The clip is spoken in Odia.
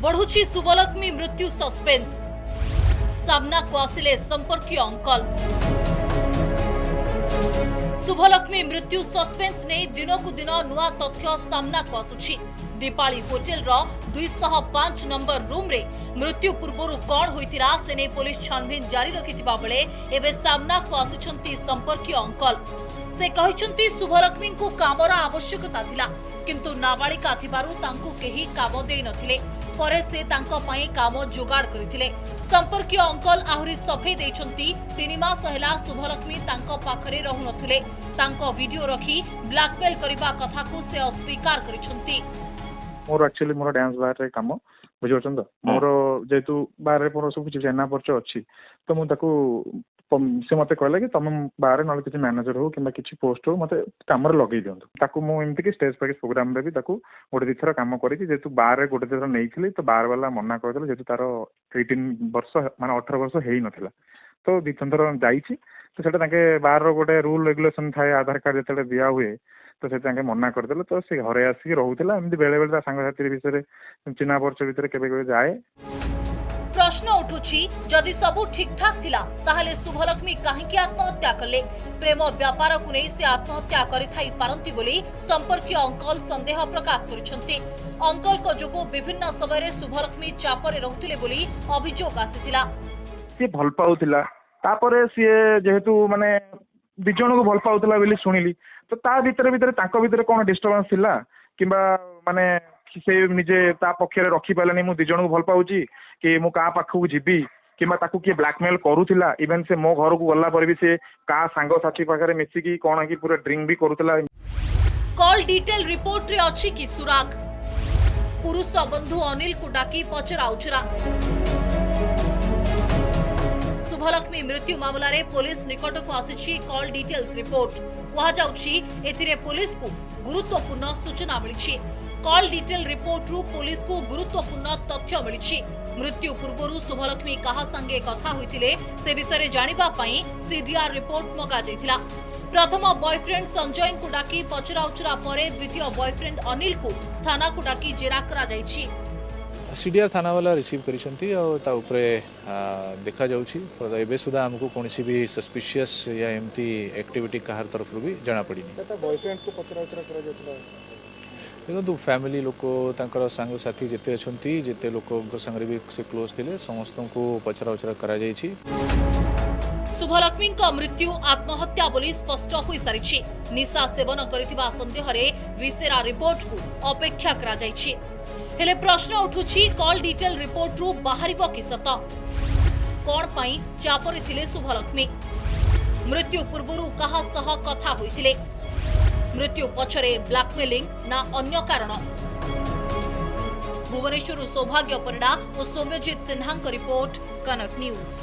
ବଢୁଛି ଶୁଭଲକ୍ଷ୍ମୀ ମୃତ୍ୟୁ ସସ୍ପେନ୍ସ। ସାମ୍ନାକୁ ଆସିଲେ ସମ୍ପର୍କୀୟ ଅଙ୍କଲ। ଶୁଭଲକ୍ଷ୍ମୀ ମୃତ୍ୟୁ ସସ୍ପେନ୍ସ ନେଇ ଦିନକୁ ଦିନ ନୂଆ ତଥ୍ୟ ସାମ୍ନାକୁ ଆସୁଛି। ଦୀପାଳି ହୋଟେଲର 205 ନମ୍ବର ରୁମ୍ରେ ମୃତ୍ୟୁ ପୂର୍ବରୁ କ'ଣ ହୋଇଥିଲା ସେ ନେଇ ପୋଲିସ ଛାନଭିନ୍ ଜାରି ରଖିଥିବା ବେଳେ ଏବେ ସାମ୍ନାକୁ ଆସିଛନ୍ତି ସମ୍ପର୍କୀୟ ଅଙ୍କଲ। ସେ କହିଛନ୍ତି, ଶୁଭଲକ୍ଷ୍ମୀଙ୍କୁ କାମର ଆବଶ୍ୟକତା ଥିଲା, କିନ୍ତୁ ନାବାଳିକା ଥିବାରୁ ତାଙ୍କୁ କେହି କାମ ଦେଇନଥିଲେ। ପରେ ସେ ତାଙ୍କ ପାଇଁ କାମ ଯୋଗାଡ଼ କରିଥିଲେ। ସମ୍ପର୍କୀୟ ଅଙ୍କଲ ଆହୁରି ସଫେଇ ଦେଇଛନ୍ତି, 3 ମାସ ହେଲା ଶୁଭଲକ୍ଷ୍ମୀ ତାଙ୍କ ପାଖରେ ରହୁନଥିଲେ। ତାଙ୍କ ଭିଡିଓ ରଖି ବ୍ଲାକମେଲ କରିବା କଥାକୁ ସେ ଅସ୍ୱୀକାର କରିଛନ୍ତି। ମୋର ଆକ୍ଚୁଆଲି ମୋର ଡ୍ୟାନ୍ସ ବାରରେ କାମ, ବୁଝିପାରୁଛନ୍ତି ତ? ମୋର ଯେହେତୁ ବାରରେ ମୋର ସବୁ କିଛି ଚିହ୍ନା ପରିଚୟ ଅଛି, ତ ମୁଁ ତାକୁ, ସେ ମତେ କହିଲା କି ତମେ ବାରରେ ନହେଲେ କିଛି ମ୍ୟାନେଜର ହଉ କିମ୍ବା କିଛି ପୋଷ୍ଟ ହଉ, ମତେ କାମରେ ଲଗେଇ ଦିଅନ୍ତୁ। ତାକୁ ମୁଁ ଏମିତିକି ଷ୍ଟେଜ ପ୍ୟାକେଜ ପ୍ରୋଗ୍ରାମରେ ବି ତାକୁ ଗୋଟେ ଦିଥର କାମ କରିଛି। ଯେହେତୁ ବାରରେ ଗୋଟେ ଦିଥର ନେଇଥିଲି, ତ ବାର ବାଲା ମନା କରିଦେଲେ, ଯେହେତୁ ତାର 18 ବର୍ଷ, ମାନେ 18 ବର୍ଷ ହେଇନଥିଲା। ତ ଦି ତିନି ଥର ଯାଇଛି, ତ ସେଟା ତାଙ୍କେ ବାରର ଗୋଟେ ରୁଲ ରେଗୁଲେସନ ଥାଏ, ଆଧାର କାର୍ଡ ଯେତେବେଳେ ଦିଆ ହୁଏ, ତ ସେ ତାଙ୍କେ ମନା କରିଦେଲେ। ତ ସେ ଘରେ ଆସିକି ରହୁଥିଲା। ଏମିତି ବେଳେ ବେଳେ ତା ସାଙ୍ଗସାଥି ବିଷୟରେ, ଚିହ୍ନା ପରିଚୟ ଭିତରେ କେବେ କେବେ ଯାଏ। ପ୍ରଶ୍ନ ଉଠୁଛି, ଯଦି ସବୁ ଠିକଠାକ୍ ଥିଲା ତାହେଲେ ଶୁଭଲକ୍ଷ୍ମୀ କାହିଁକି ଆତ୍ମହତ୍ୟା କଲେ? ପ୍ରେମ ବ୍ୟାପାରକୁ ନେଇ ସେ ଆତ୍ମହତ୍ୟା କରିଥାଇ ପାରନ୍ତି ବୋଲି ସମ୍ପର୍କୀୟ ଅଙ୍କଲ ସନ୍ଦେହ ପ୍ରକାଶ କରିଛନ୍ତି। ଅଙ୍କଲଙ୍କ ଯୋଗୁଁ ବିଭିନ୍ନ ସମୟରେ ଶୁଭଲକ୍ଷ୍ମୀ ଚାପରେ ରହୁଥିଲେ ବୋଲି ଅଭିଯୋଗ ଆସିଥିଲା। ସିଏ ଭଲ ପାଉଥିଲା, ତାପରେ ସିଏ ଯେହେତୁ ମାନେ ଦି ଜଣଙ୍କୁ ଭଲ ପାଉଥିଲା ବୋଲି ଶୁଣିଲି, ତ ତା ଭିତରେ ଭିତରେ ତାଙ୍କ ଭିତରେ କଣ ଡିଷ୍ଟର୍ବାନ୍ସ ଥିଲା, କିମ୍ବା ମାନେ ସେ ନିଜେ ତା ପକ୍ଷରେ ରଖିପାରିଲାନି, ମୁଁ ଦି ଜଣଙ୍କୁ ଭଲ ପାଉଛି କି ମୁଁ କାହା ପାଖକୁ ଯିବି, କିମ୍ବା ତାକୁ କିଏ ବ୍ଲାକମେଲ କରୁଥିଲା। ଇଭେନ୍ ସେ ମୋ ଘରକୁ ଗଲା ପରେ ବି ସେ କାହା ସାଙ୍ଗସାଥି ପାଖରେ ମିଶିକି କଣ କି ପୁରା ଡ୍ରିଙ୍କ ବି କରୁଥିଲା। କଲ୍ ଡିଟେଲ ରିପୋର୍ଟରେ ଅଛି କି ସୁରାଗ? ପୁରୁଷ ବନ୍ଧୁ ଅନିଲକୁ ଡାକି ପଚରାଉଚରା। ଶୁଭଲକ୍ଷ୍ମୀ ମୃତ୍ୟୁ ମାମଲାରେ ପୋଲିସ ନିକଟକୁ ଆସିଛି କଲ୍ ଡିଟେଲ୍ସ ରିପୋର୍ଟ। କୁହାଯାଉଛି, ଏଥିରେ ପୋଲିସକୁ ଗୁରୁତ୍ୱପୂର୍ଣ୍ଣ ସୂଚନା ମିଳିଛି। କଲ୍ ଡିଟେଲ ରିପୋର୍ଟରୁ ପୋଲିସକୁ ଗୁରୁତ୍ୱପୂର୍ଣ୍ଣ ତଥ୍ୟ ମିଳିଛି। ମୃତ୍ୟୁ ପୂର୍ବରୁ ଶୁଭଲକ୍ଷ୍ମୀ କାହା ସାଙ୍ଗେ କଥା ହୋଇଥିଲେ ସେ ବିଷୟରେ ଜାଣିବା ପାଇଁ ସିଡିଆର ରିପୋର୍ଟ ମଗାଯାଇଥିଲା। ପ୍ରଥମ ବୟଫ୍ରେଣ୍ଡ ସଞ୍ଜୟଙ୍କୁ ଡାକି ପଚରାଉଚରା ପରେ ଦ୍ୱିତୀୟ ବୟଫ୍ରେଣ୍ଡ ଅନିଲକୁ ଥାନାକୁ ଡାକି ଜେରା କରାଯାଇଛି। ସିଡିଆର ଥାନାବାଲା ରିସିଭ୍ କରିଛନ୍ତି ଆଉ ତା ଉପରେ ଦେଖାଯାଉଛି। ଏବେ ସୁଦ୍ଧା ଆମକୁ କୌଣସି ବି ସସ୍ପିସିୟସ୍ ୟା ଏମିତି ଆକ୍ଟିଭିଟି କାହାର ତରଫରୁ ବି ଜଣାପଡ଼ିନି। ଦେଖନ୍ତୁ, ଫ୍ୟାମିଲି ଲୋକ, ତାଙ୍କର ସାଙ୍ଗସାଥି ଯେତେ ଅଛନ୍ତି, ଯେତେ ଲୋକଙ୍କ ସାଙ୍ଗରେ ବି ସେ କ୍ଲୋଜ୍ ଥିଲେ, ସମସ୍ତଙ୍କୁ ପଚରାଉଚରା କରାଯାଇଛି। ଶୁଭଲକ୍ଷ୍ମୀଙ୍କ ମୃତ୍ୟୁ ଆତ୍ମହତ୍ୟା ବୋଲି ସ୍ପଷ୍ଟ ହୋଇସାରିଛି। ନିଶା ସେବନ କରିଥିବା ସନ୍ଦେହରେ ଭିସେରା ରିପୋର୍ଟକୁ ଅପେକ୍ଷା କରାଯାଇଛି। ହେଲେ ପ୍ରଶ୍ନ ଉଠୁଛି, କଲ୍ ଡିଟେଲ ରିପୋର୍ଟରୁ ବାହାରିବ କି ସତ? କ'ଣ ପାଇଁ ଚାପରେ ଥିଲେ ଶୁଭଲକ୍ଷ୍ମୀ? ମୃତ୍ୟୁ ପୂର୍ବରୁ କାହା ସହ କଥା ହୋଇଥିଲେ? ମୃତ୍ୟୁ ପଛରେ ବ୍ଲାକମେଲିଂ ନା ଅନ୍ୟ କାରଣ? ଭୁବନେଶ୍ୱରରୁ ସୌଭାଗ୍ୟ ପରିଡ଼ା ଓ ସୌମ୍ୟଜିତ ସିହ୍ନାଙ୍କ ରିପୋର୍ଟ, କନକ ନ୍ୟୁଜ୍।